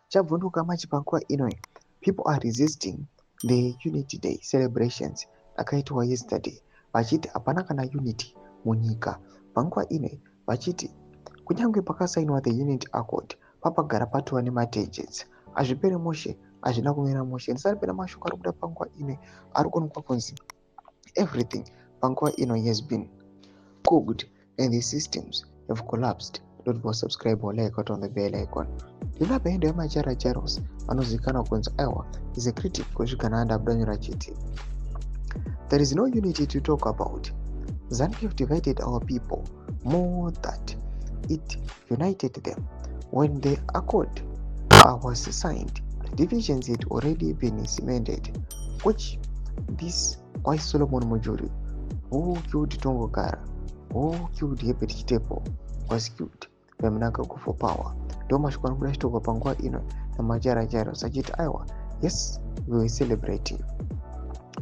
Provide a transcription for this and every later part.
Chabvunduka machi panguva ino, people are resisting the Unity Day celebrations akaitwa yesterday, vachiti hapana kana unity munyika panguva ino, vachiti kunyange pakasainwa the Unity Accord, papagara patova nematensions. Hazvipere mushe, hazvina kumira mushe. Ndisati pena mashoko ari kuda panguva ino, ari kuonekwa kunzi everything panguva ino has been cooked and the systems have collapsed. Don't go subscribe or like on the bell icon. Ndinapa yaMachara Charles, anozivikanwa kunzi aiwa is a critic kwezvigananda, abudanyura chiti there is no unity to talk about. ZANU PF divided our people more that it united them. When the accord was signed, divisions had already been cemented, which this why Solomon Mujuru, who killed Tongogara, who killed Herbert Chitepo, was killed by Mnangagwa for power. Ndo mashoko anobuda chitoko panguva ino naMachara Charles, achiti aiwa, yes, we were celebrating,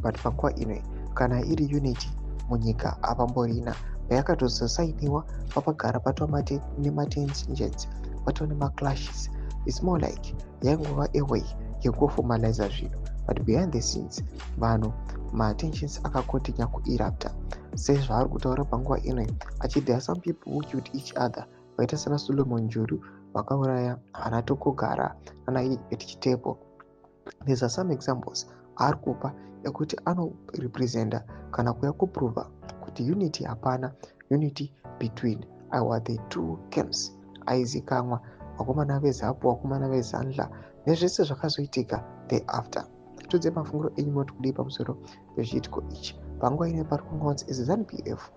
but panguva ino kana iri unity munyika apamborina. Payakatozosainiwa, papagara patova nematensions, patova nemaclashes. It's more like yaingova a way yekuformaliza zvinhu, but behind the scenes vanhu, matensions akakontinya kuerupta, sezvaari kutaura panguva ino, achiti there are some people who killed each other, vaita sana Solomon Juru, vakauraya vana Tongogara nana Herbert Chitepo. These are some examples aari kupa ekuti anorepresenta kana kuya kuprova kuti unity hapana, unity between aiwa the two camps aizikanwa, vakomana veZAPU, vakomana veZANLA, nezvese zvakazoitika thereafter. Tudze mafungiro enyu, moti kudii pamusoro pezviitiko ichi? Panguva ino pari kungonzi is ZANU PF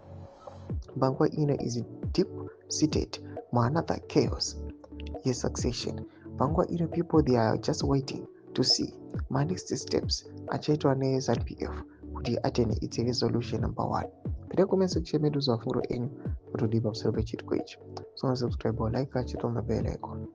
panguva ino is deep seated muanother chaos yesuccession. Panguva ino people, they are just waiting to see manext steps achaitwa neZANU PF kuti atene its resolution number one. Pine comment section medu, mafungiro enyu, kutodii pamusoro pechiitiko ichi? So subscribe or like, achita on the bell icon.